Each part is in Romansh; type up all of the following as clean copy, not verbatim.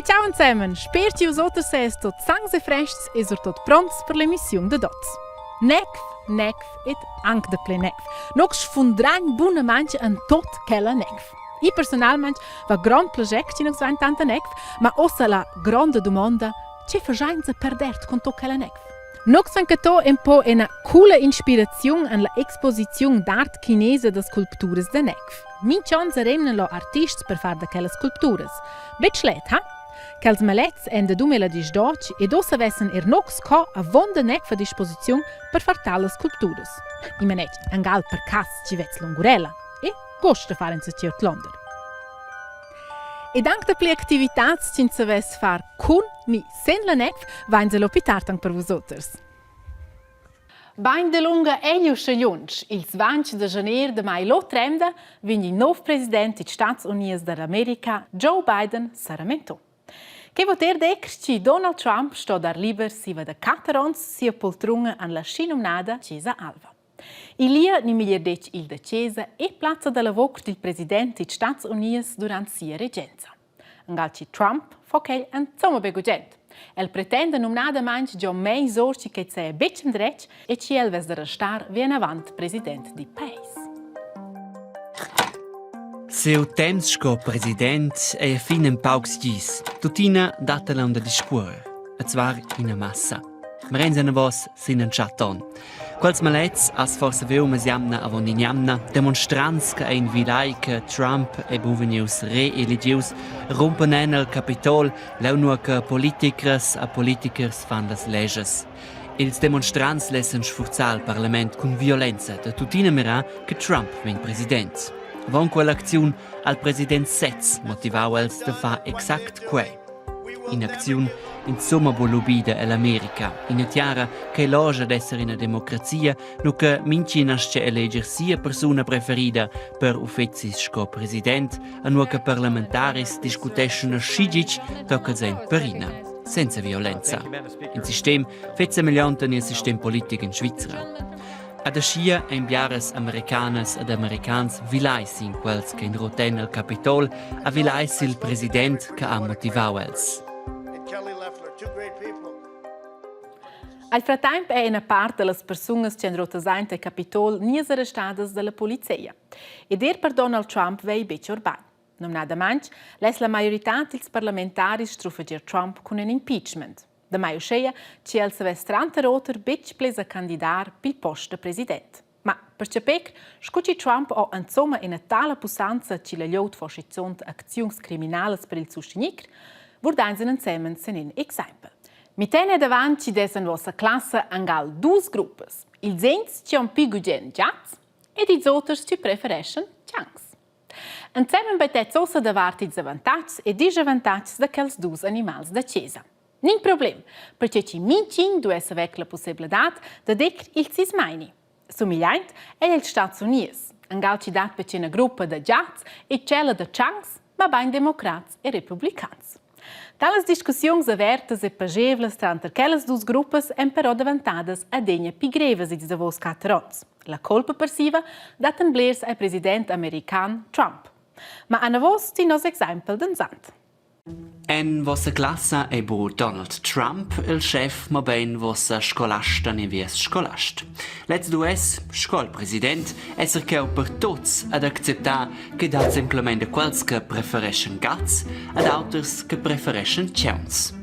Hey ciao insemen, sper ti us oters ses tot sangs e frests e surtot pronts per l'emissiun de dots. Necf, necf et anc de ple necf. Nox sfundragn bunamaintg en tot quella necf. I personalmaing va grond plascher chi nos vain tanta necf, ma ossa la gronda dumonda, che faschainsa perdert con tot quella necf? Nox han cattò ün po üna coola inspiraziun en la exposiziun d'art chinesa da sculpturas da Necf. Minch'on sa rimnan là artists per far da quellas sculpturas. Betg let, ha? Quels malets èn da 2018 ed ussa vessan er nox co avonda Necf a disposiziun per far talas sculpturas. I manetg angal per cass chi vez lungurella e gost da far insatgi ordlonder. Ed anc dapli activitads ch'ins savess far cun ni sen la nef vains el pli tard anc per vus oters. Bain dalunga egl uschè lunsch. Ils 20 da janer da mai l'otra emda vegn il nov president dils Stats Unids dall'America, Joe Biden, saramento. Che vot er dir chi Donald Trump sto dar liber siva da quatter onns sia poltrunga en la schinumnada Chesa Alva. Il lieu ni meglier detg il da chesa e plazza da lavur dil president dils Stats Unids durant sia regenza. Angal chi Trump fa quel insomma be gugent. El pretenda numnadamaing giò meis or chi quai saja betg endretg e chi el vess da restar vinavant president dil país. Siu temps sco president ei a fin en paucs gis. Tuttina dat el aunc da discuorer, e zvar ina massa. Marenza anavos sin entschatta onn. Quels maletgs has forsa viu mesjamna avon in'jamna. Demonstrants che ein vilai che Trump ei bu vegnius reeligius rumpan en el Capitol, leu nua che politicras e politichers fan las leschas. Ils demonstrants lessen sfurzar il parlament cun violenza da tuttina mirar che Trump vegn president. Avon quell'acziun ha il president sez motivau els da far exact quei. In'acziun insomma buc lubida ell'America, ina tiara che logia d'esser ina democrazia, nu che mintgin astga eleger sia persuna preferida per uffecis sco president, a nua che parlamentaris discuteschan aschi gitg tocca els ein perina, senza violenza. In sistem fetg semegliont en il sistem politic in Svizra. Ad aschia ein biaras Americanas ed Americans vilai sin quels che roten el Capitol, a vilai sil president che ha motivau els. Al fratemp è ina part da las persunas che han rotas aint il Capitol gnias arrestadas da la polizia. Ed er per Donald Trump vei betg orbain. Numnadamain less la maioritad dils parlamentaris strufegiar Trump cun in impeachment. Damai uscheia chi el savess tranter oter betg ples a candidar pil post da president. Ma per chapir, scu chi Trump ho insomma ina tala pussanza chi la glieud fo schizunt acziuns criminalas per il sustegner, vurdainsen ensemen sen in exaimpel. Mi tene davant chi dess in vossa classa angal dus gruppas. Ils ins chi han pi gugent giats ed ils oters chi prefereschan tschancs. Ensemen bettez ussa davart ils avantatgs e disavantatgs da quels dus animals da chesa. Nin problem, perche chi mintgin duess haver la pussebladad da dir il sis meini. Sumigliaint ei els Stats Unids, angal chi dat betg ina gruppa da giats e tschella da tschancs, mabain democrats e republicans. Talas discussiuns avertas e pagevlas tranter quellas dus gruppas èn però davantadas adegna pli grevas ils davos quatter onns. La colpa persiva dattan blers al president american Trump. Ma anavos ti nos exempel d'enzant. En vossa classa ei bu Donald Trump il schef, mobein vossa scolasta ni vies scolast. Lez duess, sco il president, esser cheu per tuts ad acceptar che dat semplamein da quels che prefereschan gats ad auters che prefereschan tgauns.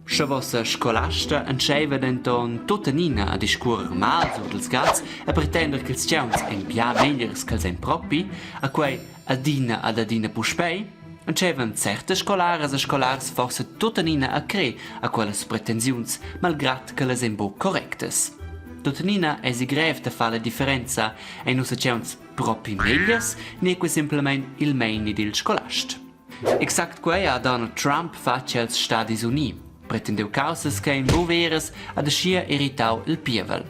Sche vossa scolasta entscheiva denton tuttenina a discuorer mal sur dils gats e pretender ch'ils tgauns ein bia megliers ch'els ein propi, a quei adina ad adina puspei, entscheivan certas scolaras e scolars forsa tuttenina a crer a quellas pretensiuns, malgrad ch'ellas ein buc correctas. Tuttenina eisi grev da far la differenza, ein nus tgauns propi megliers ni ei quei semplamein il meini dil scolast? Exact quei ha Donald Trump fatg els Stadis Uni, pretendiu caussas ch'ein buc veras ad aschia irritau il pievel.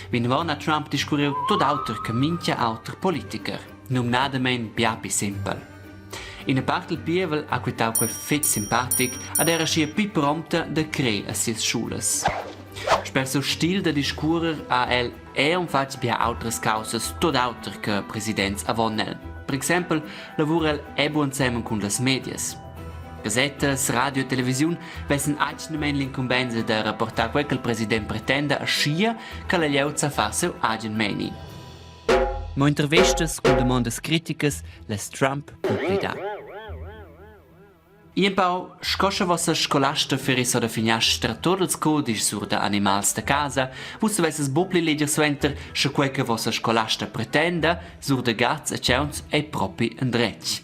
Vinavon ha Trump discurriu tut auter che mintga auter politicher, numnadamein bia pli sempel. Ina part dil pievel ha quitau quei fetg simpatic ad era aschia pli prompta da crer a sias schulas. Sper siu stil da discuorer ha el era fatg bia autras caussas tut auter che presidents avon el. Per exempel lavura el era ensemen cun las medias. Gasettas, radio e televisiun vessen atgnamein l'incumbensa da rapportar quei ch'il president pretenda aschia che la glieud sa far siu agen meini. Mo intervestas cun damondas criticas less Trump buc plidar. Empau sco sche vossa scolasta ferissa da finiastra tut ils cudischs sur da animals da casa, vus savesses buc pli leger suenter, sche quei che vossa scolasta pretenda sur da gats e tgauns ei propi endretg.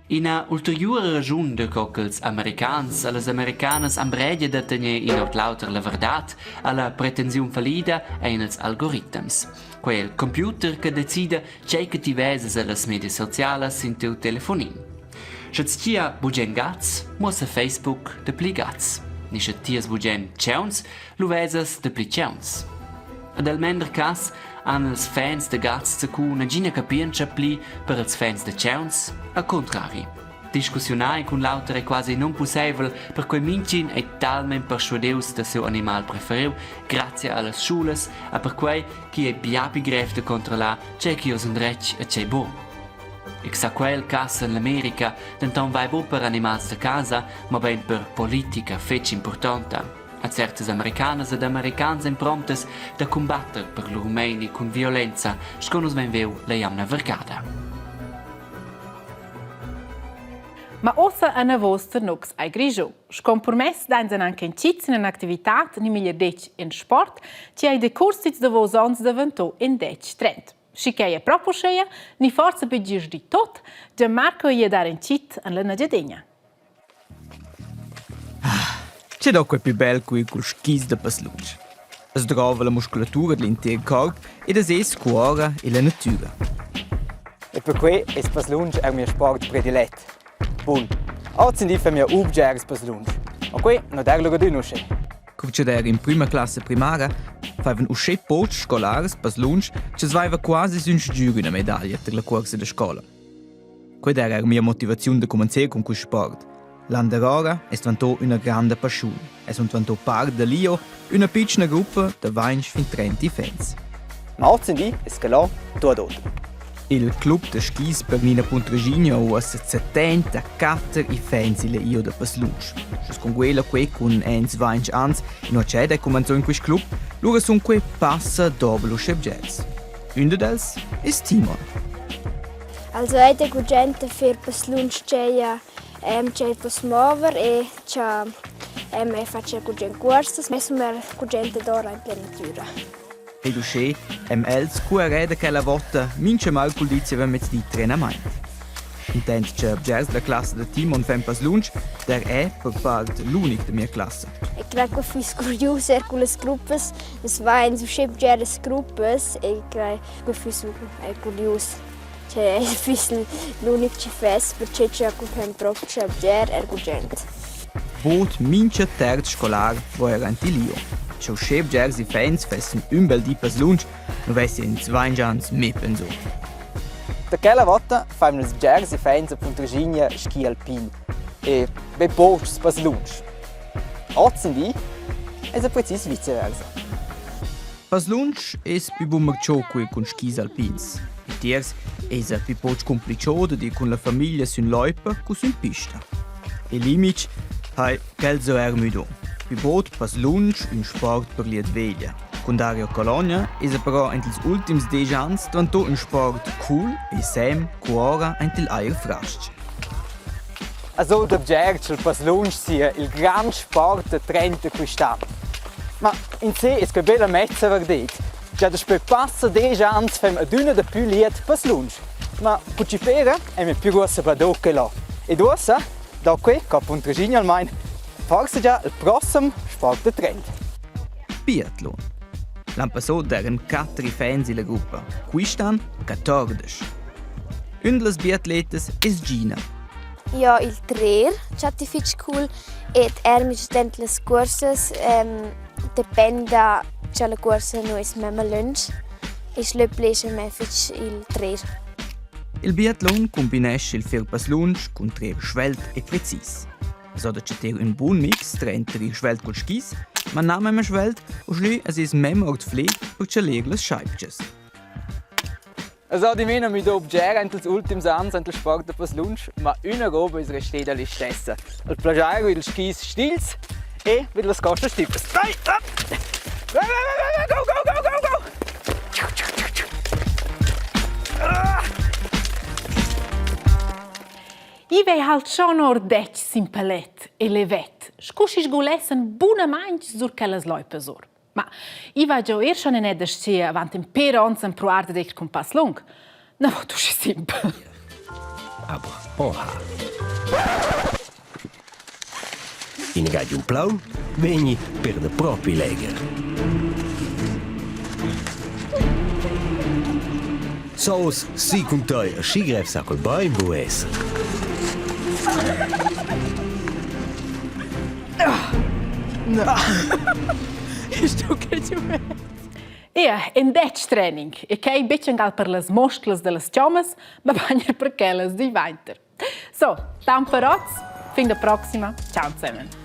Ina ulteriura raschun daco ch'ils americans e las americanas han bregia da tener in ord l'auter la verdad alla pretensiun fallida ein ils algorittems. Quei è il computer che decida tgei che ti vesas ellas medias socialas sin tiu telefonin. Sche ti ha bugen gats, muossa Facebook dapli gats. Ni sche ti has bugen tgauns, lu vesas dapli tgauns. Ed el mender cass han ils fans da gats zacu nagina capientscha pli per ils fans da tgauns, al contrari. Discussiunar in cun l'auter è quasi nunpusseivel, perquei mintgin ei talmein perschuadius da siu animal preferiu grazia allas schulas e perquei ch'igl ei bia pli grev da controllar tgei che oz endretg e tgei buc. Ich sa quel cass en l'America, denton vai buc per animals da casa, mobein per politica fetg impurtonta. A certas americanas ed americans ein promptas da cumbatter per lur meini cun violenza, sco nus vein viu la jamna vargada. Ma ossa anavos tar nus ei Grischun. Scompromess dains anche in ciz in un'activitad ni meglier detg in sport, chi ei decurs dils davos onns daventò in detg trend. Schi quei è propo uscheia, ni forsa betg gist di tot, Gianmarco ei a dar in cit en la Nagiadegna. Che do quei pli bel cu ir culs skis da passlunsch. As drova la musculatura dall'inter corp ed as es cuora illa natüra. E perquei es passlunsch eir mieu sport predilet. Bun, ozindi fa mia ubgers passlunsch. Ma quei non der lura adüna uschè. Cur ch'el era in prüma classa primara, faivan uschè pochs scolars passlunsch cha's vaiva quasi sün sgür üna medaglia per la cuorsa da scoula. Quella era er mia motivaziun da cumanzar cun quist sport. Landerora es dvantò üna granda paschiun e sun dvantò part da l'IO, üna pitschna gruppa da vainch fin 30 fans. Ma hozindi es que là tuot oter. Il club da skis Bernina Puntraschigna ho uossa 74 fans illa IO da passlunsch. Scha's conguela quai cun ens vainch ans inua ch'ed è cumanzò in quist club, lura sun quai passa dobel uschè bgers. Ün dad els es Timon. Also ei da gugent da fer passlunsch tscheia tgei poss mover e cha eu fatsch gugent cuorsas, mess er gugent dadora in plena natüra. Ed uschè hem els cuerè da quella vota mincha mercurdi zievamezdi trenamaint. Intant cha bgers da classa da Timon fan passlunsch, der è per part l'unic da mia classa. Ich crei che füss curius er con las gruppas. Es vain uschè bgeras gruppas e crei che füss curius. Cioè, füss l'unic chi fess, perche cha cun fem propcha bger er gugent. Bod mincha terz scolar vo eir aint il Lio. Scha uschè bgers iffaints fessen ün bel di passlunsch, nu vessi ins vainch ans mê penso. Da quella vota fain nus bgers iffaints a Puntraschigna ski alpin e be pochs passlunsch. Hozindi esa precis viceversa. Passlunsch es pü bun marcho cu cun skis alpins. Tiers esa pü poch cumplicho dad ir cun la famiglia sün loipa cu sün pista. E l'image hai quel so eir müdo. Pü bod passlunsch ün sport per glieud veglia. Cun Dario Cologna esa però aint ils ultims desch ans dvanto ün sport cool e sem cuora aint il ajer fras-ch. Also da bger cha'l passlunsch sia il grand sport da trenta quist'an. Ma insè es que be la mezza vardet. Già daspö passa desch ans fem adüna dapü liet passlunsch. Ma cucifera è me pür uossa badò che là. Ed uossa, da que co Puntraschigna almain, forsa già il prossem sport da trend. Biathlon. L'an passò d'eran quatter fans illa gruppa, quist'an 14. Ün da las biatletas es Gina. Ja, il trer chatti fich cool ed er mi dent las cuorsas dependa cha la cuorsa nu es memma lönch. Ich löpplescha me fich il trer. Il biatlon cumbinescha il fer passlunsch cun trer svelt e precis. So da chattar ün bun mix tranter il svelt cul skis, ma na memma svelt, uschè es es memma ord fle per chaler las schaibgias. Es ho dimena müdà bger aint ils ultims ans aint il sport da passlunsch, ma üna roba es resteda listessa. Il plaschair vid ils skis stils e vid las costas stipas. Dai, up! Go, go, go, go, go, go! I vei halt schon or detg sin palet e levet, scu schi sgulessen bunamaing sur quellas loipas or. Ma i va giò eir schon in eda stia avant in per ons empruar dad ir cun pass lung. Na vot usche simpel. Aber oha. In gadi un plaun vegni per da propi legher. Saus si cun tei, aschi grev sa quel bein bu esser. Sto che Ia, in detg training e quei betg angal per las mosclas dellas chommas, ma bagn er per quellas di vainter. So, tant per oz, fin la proxima. Ciao zusammen.